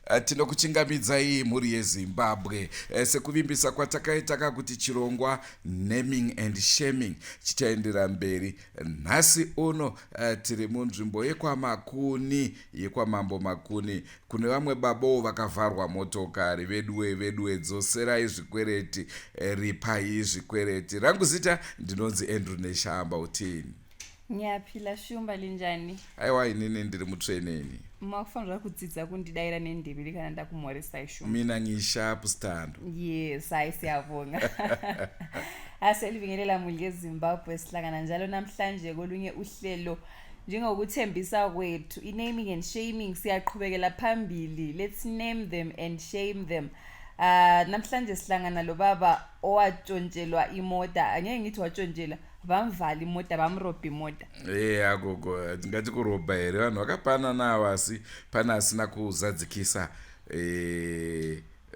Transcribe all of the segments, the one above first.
Eh, tinokuchingamidzai mhuri yeZimbabwe eh, sekuvimbisa kwatakaita ka kuti chirongwa Naming and Shaming chichaendera mberi. Nhasi uno eh, tiri munzvimbo yekwaMakuni, yekwaMambo Makuni, kune vamwe babowo vakavharwa motokari. Veduwe, veduwe, dzoserai zvikwereti, ripai zvikwereti. Rangu zita ndinonzi Andrew Neshamba. Utini? Ngiyaphila Shumba, linjani? Aiwa, inini ndiri mutsvene ini. Makufanirwa kudzidza kundidaira nendebele kana ndakumhoresai, Shumba. Mina ngisharp, sithando. Yes, hayi, siyabonga. Aselibingelela muli yeZimbabwe, sihlangana njalo namhlanje kolunye uhlelo njengokuthembisa kwethu, i-naming and shaming siyaqhubekela phambili. Let's name them and shame them. Namhlanje sihlangana lo baba owatshontshelwa imota. Angeke ngithi watshontshela, vamvala imota, vamrobha imota. Eya gogo, tingati kurobha here? Vanhu vakapanana ava, asi pane asina kuzadzikisa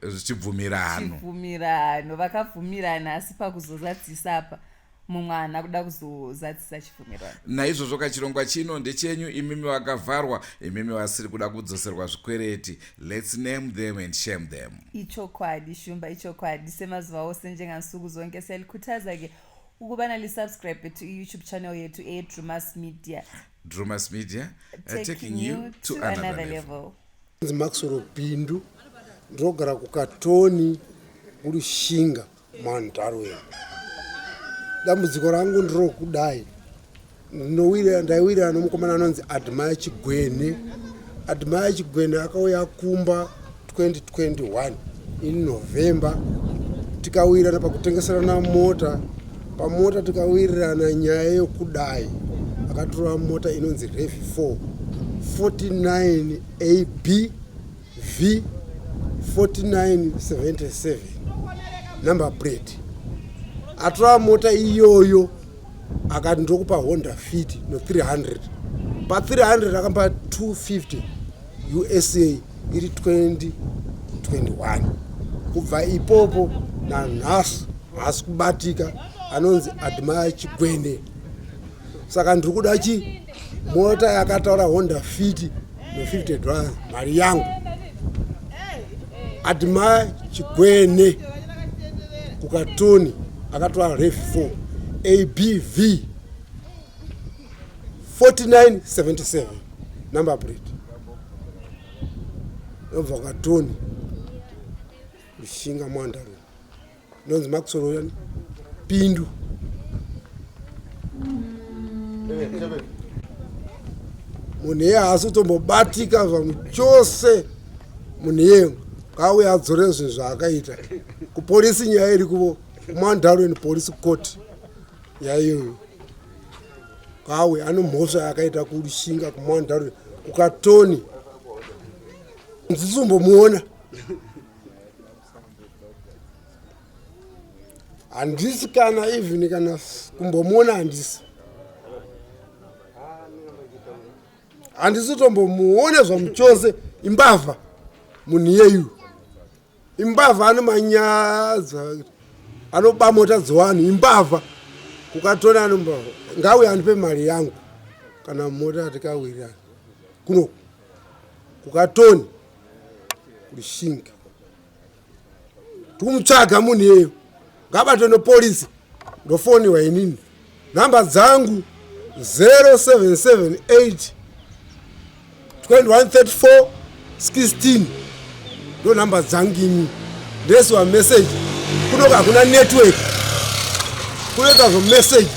zvichibvumirano. Chibvumirano vakabvumirana, asi pakuzozadzisa apa mumwe haana kuda kuzozadzisa chibvumirano. Naizvozvo kachirongwa chino ndechenyu imimi vakavharwa, imimi vasiri kuda kudzoserwa zvikwereti. Let's name them and shame them. Ichokwadi, Shumba, ichokwadi. Semazuva ose, njengansuku zonke, siyalikhuthaza-ke ukubana lisubscribe to i-YouTube channel yethu eyeDrumas Media. Drumas Media, taking you to another level. Nzi Maxwell Pindu, ndinogara kuKatoni kuRushinga, Mount Darwin. Dambudziko rangu ndirokudai: ndaiwirira nomukomana anonzi Admire Chigwene. Admire Chigwene akauya kumba 2021 in November, tikawirirana pakutengeserana mota. Pamota tikawirirana nyaya yokudai, akatora mota inonzi RAV 4 49 AB V 4977 number plate. Atora mota iyoyo, akati ndokupa Honda Fit no 300. Pa300 akamba 250 USA iri 2021. Kubva ipopo nanhasi haasi kubatika, anonzi Admire Chigwene. Saka ndiri kuda chi mota yakataura Honda Fit no $50, mari yangu. Admire Chigwene kuKatoni, akatora RAV 4 ABV 4977 number plate, inobva kuKatoni, Rushinga, Mwandaru. Ndonzi Maxwell Pindu. Munhu iye haasi kutombobatika zvamuchose. Munhu iye ngauye adzore zvinhu zvaakaita kupolisi. Nyaya iri kuvo kuMount Darwin Police Court, nyaya iyoyo. Ngauye, ane mhosva yakaita kuRushinga, kuMount Darwin, kuKatoni. Ndisumbomuona, handisi kana even kana kumbomuona, handisi tombomuona zvamuchose. Imbavha munhu iyeyu, imbavha, anomanyadza, anoba mota dzevanhu, imbavha kuKatoni, anombavha. Ngauye andipe mari yangu kana mota tikawirirana kuno kuKatoni, kuRushinga. Tikumutsvaga munhu iyeyo, ngabatwe nepolisi. Ndofoniwa inini, nhamba dzangu 0778 2134 16, ndo nhamba dzangu ini. Ndesiwa message kunoka, hakuna network kunoita zvomeseji.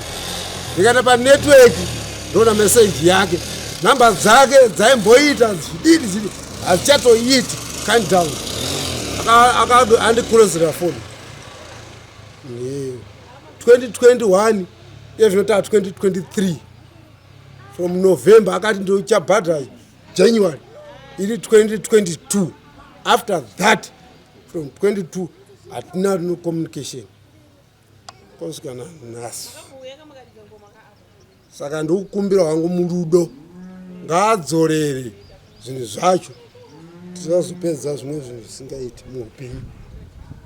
Ndikaenda panetwork ndoona meseji yake, nhamba dzake dzaimboita zvididi zidi hadzichatoiti, countdown andikurozera foni 2021, iye zvino taa 2023. From November akati ndochabhadhara January iri 2022. After that, from 22 hatina no communication kusvika nanhasi. Saka ndikukumbira wangu murudo, ngaadzorere zvinhu zvacho, tisazopedza zvimwe zvinhu zvisingaiti muupenyu.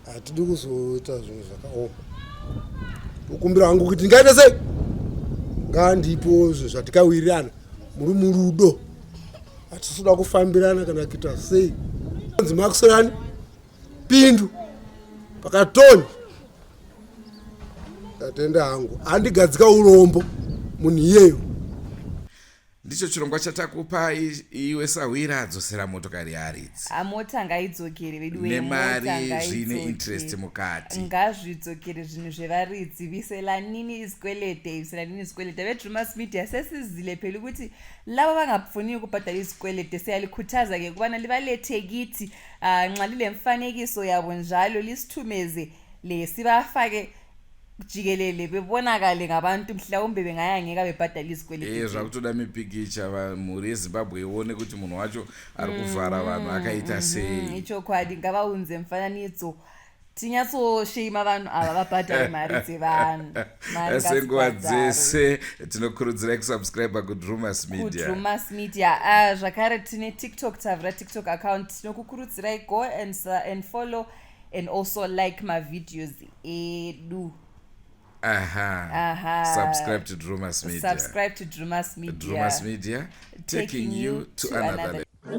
Hatidi kuzoita zvinhu zvakaoma. Kukumbira wangu kuti ndingaite sei, ngaandipo zvinhu zvatikawirirana muri murudo. Hatisi kuda kufambirana kana kuita sei. Anzi Maxwell Pindu pakatoni. Ndatenda hangu. Andigadzika urombo munhu iyeyo. Ndicho chirongwa chatakupa iwe sahwira dzosera motokari yaridzi. Ah, mota ngaidzokere veduwe nemari zvine interest mukati. Ngazvidzokere zvinhu zvevaridzi biselanini izikwelede biselanini izikwelede vedrumas media sesizile phela ukuthi laba bangafuniyo ukubhadala izikwelede siyalikhuthaza ke ukubana libalethe kithi uh, nxa lilemfanekiso yabo njalo lisithumeze le sibafake jikelele bebonakale ngabantu mhlawumbe bengayangeka bebhadala izikweleti eh, zvakutoda mipikicha mhuri yezimbabwe ione kuti munhu wacho ari kuvhara mm, vanhu akaita mm, sei ichokwadi ngavaunze mufananidzo tinyatsoshema vanhu ava vabhadhare mari dzevanhu senguva dzese tinokurudzirai kusubscribe kudrumas media kudrumas media ah, zvakare tine tiktok tavhura tiktok account tinokukurudzirai go and, and follow and also like mavideos edu aha aha subscribe to drumas media subscribe to drumas media drumas media taking, taking you to, to another, another level.